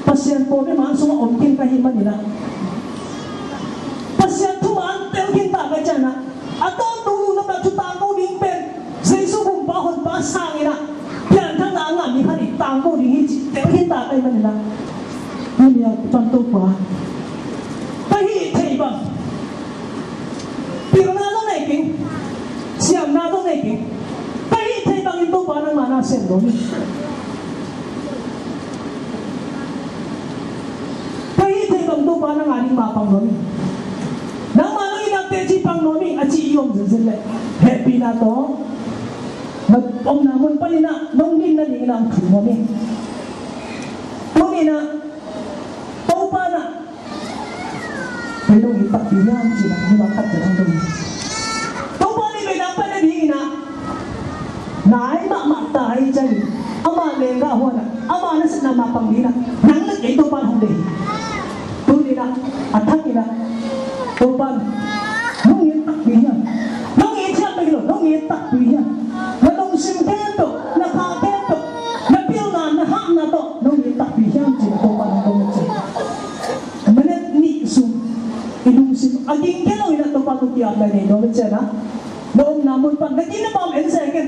Pasian pawlpi man sungah om khin ka hih manin ah, Pasian thuman tel khin ta ka hih ciangin ah, a tawntung nuntakna thu tangko ding pen Jesu Kumpa Honpa sangin ah pianthakna a ngah mi khat in tangko ding hi cih tel khin ta ka hih manin ah, tuni-a kipan Topa, ka hih theih bang, pilna zong nei keng, siamna zong nei keng, ka hih theih bangin Topa nangma na sem nuam ing. Ka hih theih bang Topa nang a ding mapang nuam ing. Nangma nong itna teci pang nuam ing a ci i om zenzen leh, hehpihna tawh na omna mun panin ah nong din nadingin ah hong thum nuam ing. Tuni-in ah Topa in ah, kei nong it takpi hiam ci-in ah mimal khat ciat hong dong hi. Topa nih vei nang pai nadingin ah nai mahmah ta ahih ciangin, ama leenggah huan ah, ama nasepna mapang dingin ah nang le kei Topa in hong deih hi. Tuni-in ah a thak in ah Topa in, nong it takpi hiam? Nong it hiam bek hi lo, nong it takpi hiam? Na lungsim khempeuh, na kha khempeuh, na pilna, na hahna tawh nong it takpi hiam ci-in Topa in hong dong hi ci. Minute nih sung i lungsim a ging khia loin ah Topa tawh ki-apna nei nuam hi ci-in ah, na omna mun pan na kim na pam en se ken.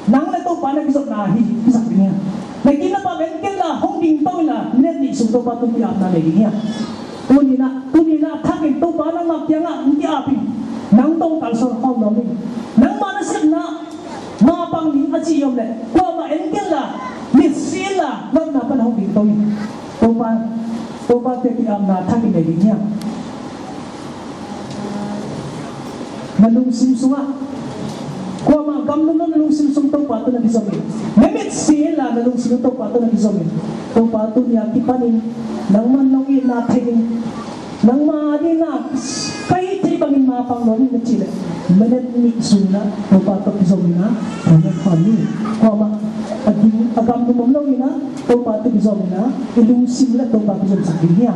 Nang le Topa na kizopna hi, kisak ding hi a. Na kim na pam en ken la, hong ding to in la, minute nih sung Topa tawh ki-apna nei ding hi a. Tuni-in ah, tuni-in ah a thakin Topa nangma kiangah hong ki-ap in, nang tawh kalsuan khawm nuam ing. Nangma nasepna mapang ding a ci om leh, kuamah en ken la, mitsi en la, na omna pan hong ding to in. Topa, Topa tawh ki-apna a thakin nei ding hi a. Na lungsim sungah, kuamah gamdum lo na lungsim sung Topa tawh na kizom in. Na mitsi en la na lungsim sung Topa tawh na kizom in. Topa, tuni a kipanin nangman nong itna thei in, nangma dingin ka hih theih bangin mapang nuam ing na cih leh, minute nih sungin ah Topa tawh kizom in ah, kuamah a ding a gamdum om lo in ah Topa tawh kizom in ah, i lungsim le Topa kizomsak ding hi a.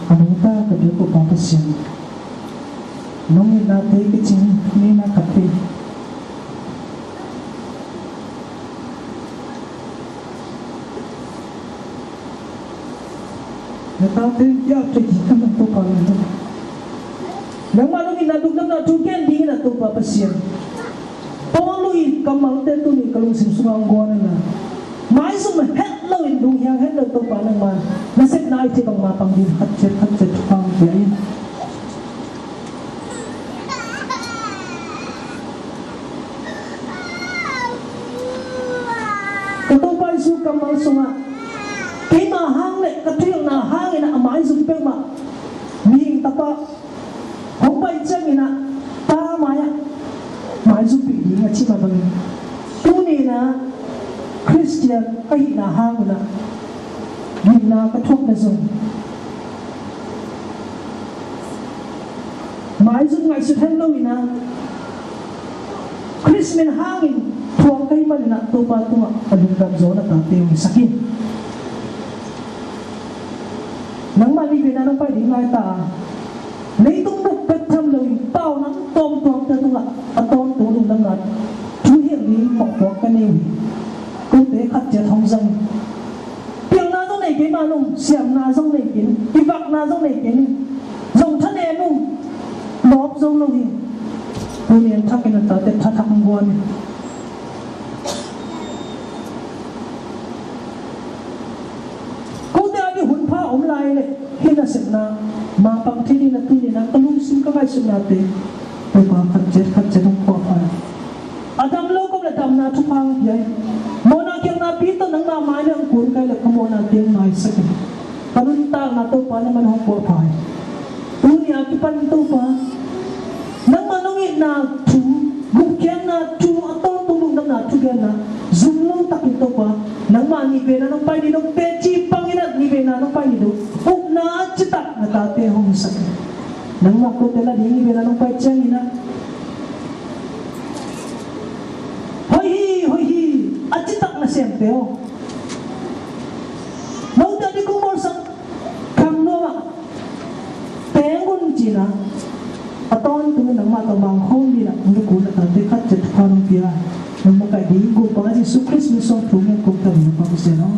A nungta ka biak uh Pa Pasian, nong itnate kicing nihna khat hi. Na tate in ki-ap thei ding ka man Topa nang hi. Nangmah nong itna dukdamna thu gen dingin a Topa Pasian, Paul i kammalte tuni ka lungsim sungah hong guan in la, maizum het loin, lunghiang het lo Topa nangma nasepna i cih bang mapang ding khat ciat khat ciat thupha hong pia in. Ka Topa Jesu, ka Pa hong pai ciangin ah, Pa mai-ah maizum pih ding a cih mah bangin, tuni-in ah Khristian ka hihna hang un ah gimna ka thuak leh zong, maizum ngaihsut het lo-in ah, Khrist min hangin thuak ka hih manin ah Topa tungah ka lungdam zaw na tate hong hisak in. Nangmah nih vena nong pai ding lai ta a, leitung bup bek tham loin pau nang tawmtuamte tungah a tawntung lungdamna thu hilh ding mawhpuak ka nei uh hi. Kote khat ciat hong zang in. Pilna zong nei kei mah nung, siamna zong nei kei in, i vakna zong nei kei in, zong thanem ung, lawp zo lo hi. Tuni-in thakin a tate tha thak hong guan in. Kote a ding hun pha om lai leh hih nasepna mapang thei ding na tuni-in ah ka lungsim ka ngaihsutnate Topa khat ciat khat ciat hong phuahpha in. A dam lo kop leh damna thupha hong pia in. Mawhna kiangna pi tawh nangmah mai-ah hong kun ka hih leh ka mawhna teng maisak in. Ka nuntakna Topa nangmah in hong phuahpha in. Tuni a kipan Topa, nangmah nong itna thu, gupkhiatna thu, a tawntung lungdamna thugenna zum lo takin Topa, nangmah nih vena nong pai ni dong, teci pangin ah nih vena nong pai ni dong, upna a citak na tate hong hisak in. Nangmah kote la ding nih vena nong pai ciangin ah, hoih hi, hoih hi, a citak nasemte aw. Note a ding kong bawlsak khang nuam ah, teng un ci-in ah, a tawntung nangmah tawh mangkhawm ding ah na kun na tate khat ciat thupha nong pia, nong makaih ding Gumpa Jesu Khrist min suang thu ngen kong thum in, Topa Pasian aw.